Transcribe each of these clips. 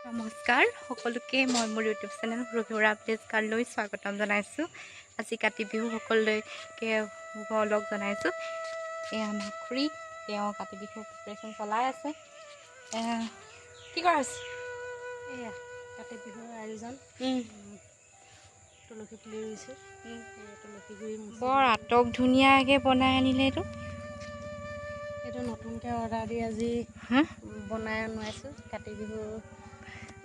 নমস্কাৰ সকলোকে, মই মোৰ ইউটিউব চেনেল সুৰভি ভিলেজ গাৰ্ললৈ স্বাগতম জনাইছোঁ। আজি কাতি বিহু সকলোকে শুভ ওলগ জনাইছোঁ। এয়া আমাৰ খুৰী, তেওঁ কাতি বিহু প্ৰিপেৰেশ্যন চলাই আছে। কি কৰা হৈছে? এয়া কাতি বিহুৰ আয়োজন। তুলসী পুলি ৰুইছোঁ, তুলসী গুৰি। বৰ আটক ধুনীয়াকৈ বনাই আনিলে এইটো। এইটো নতুনকৈ অৰ্ডাৰ দি আজি বনাই আনোৱাইছোঁ, কাতি বিহু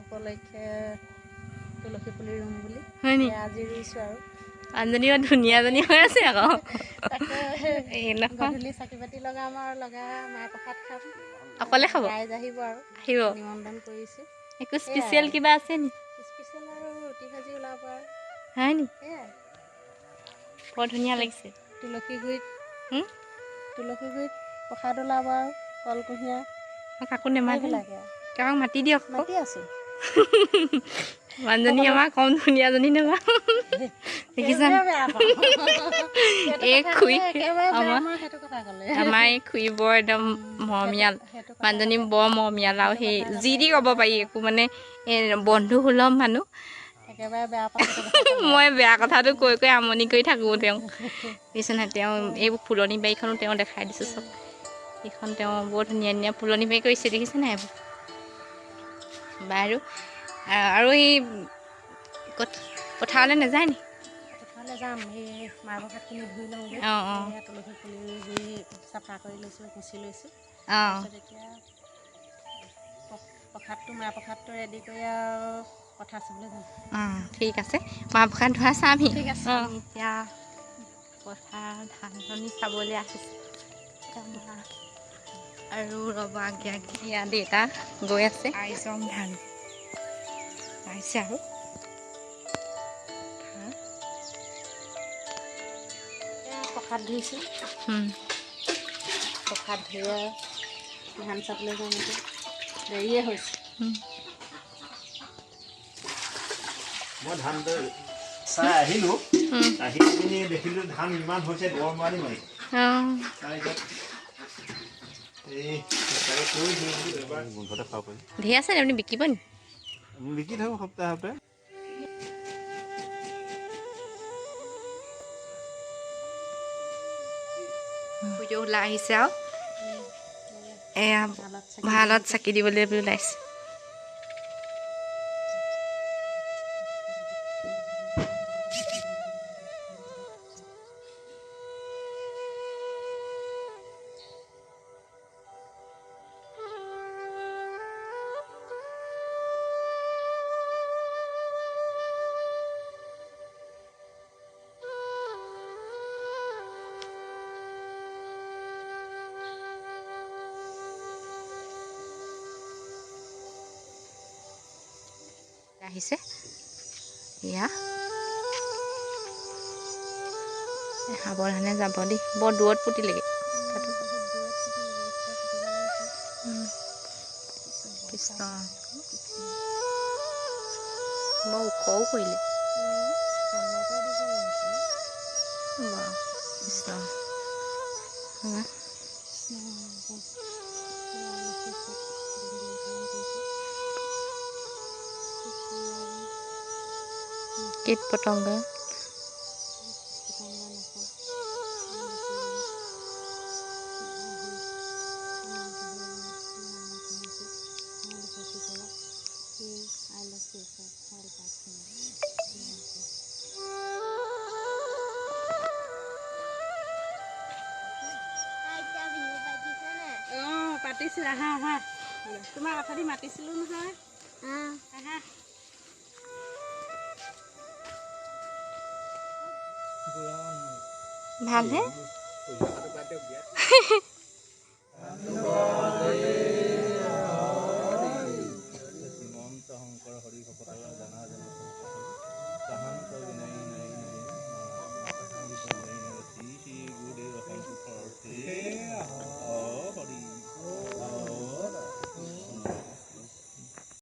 উপলক্ষে তুলসী পুলি ৰুম বুলি। হয় নি? আজি ৰুইছোঁ আৰু। মানুহজনী ধুনীয়াজনী হৈ আছে আকৌ। গধূলি চাকি বাতি লগাম আৰু লগাই মাহ প্ৰসাদ খাম। অকলে খাব? ৰাইজ আহিব আৰু। আহিব, নিমন্ত্ৰণ কৰিছোঁ। একো স্পেচিয়েল কিবা আছে নি? স্পেচিয়েল আৰু ৰুটি ভাজি ওলাব আৰু। হয় নি? সেয়াই। বৰ ধুনীয়া লাগিছে। তুলসী গুৰিত, তুলসী গুৰিত প্ৰসাদ ওলাব আৰু কল কুঁহিয়াৰ। কাকো নেমাতে? কাৰোবাক মাতি দিয়ক। মাতি আছোঁ। মানুহজনী আমাৰ কম ধুনীয়াজনী নহয়, দেখিছা? এই খুৰী, আমাৰ এই খুৰী বৰ একদম মৰমীয়াল মানুহজনী, বৰ মৰমীয়াল আৰু সেই যি দি ক'ব পাৰি, একো মানে এই বন্ধু সুলভ মানুহ। মই বেয়া কথাটো কৈ কৈ আমনি কৰি থাকোঁ তেওঁক, বুজিছে নাই? তেওঁ এই ফুলনি বাৰীখনো তেওঁ দেখাই দিছোঁ চব। এইখন তেওঁ বৰ ধুনীয়া ধুনীয়া ফুলনি বাৰী কৰিছে, দেখিছে নাই এইবোৰ? বাৰু, আৰু এই পথাৰলৈ নাযায় নি? পথাৰলৈ যাম, এই মাহ প্ৰসাদখিনি ধুই লওঁগৈ। অঁ অঁ তুলসী পুলি গুৰি চাফা কৰি লৈছোঁ, মুচি লৈছোঁ। তাৰপিছত এতিয়া প্ৰসাদটো, মাহ প্ৰসাদটো ৰেডি কৰি আৰু পথাৰ চাবলৈ যাম। অঁ, ঠিক আছে, মাহ প্ৰসাদ ধোৱা চামহি। ঠিক আছে। এতিয়া পথাৰ ধাননি চাবলৈ আহিছোঁ আৰু ৰ'ব, আগে আগে এয়া দেউতা গৈ আছে। আইজং ধান পাইছে আৰু। প্ৰসাদ ধুইছোঁ, প্ৰসাদ ধুই ধান চাবলৈ যাম। এতিয়া দেৰিয়ে হৈছে। মই ধান চাই আহিলোঁ, আহি পিনি দেখিলোঁ ধান ইমান হৈছে, গৰম মাৰি মাৰি। তাৰপিছত ধেৰ আছে, আপুনি বিকিব নি? বিকি থাকোঁ সপ্তাহে সপ্তাহে। ওলাই আহিছে আৰু এয়া ভঁৰালত চাকি দিবলৈ বুলি ওলাইছে। আহিছে এয়া, সাৱধানে যাব দেই, বৰ দূৰত পুতিলেগে। কৃষ্ণ, বৰ ওখও কৰিলে। কৃষ্ণ। কীট পতংগ। অঁ, পাতিছোঁ, আহা আহা। তোমাক অথনি মাতিছিলোঁ নহয়, আহা। ভালহে।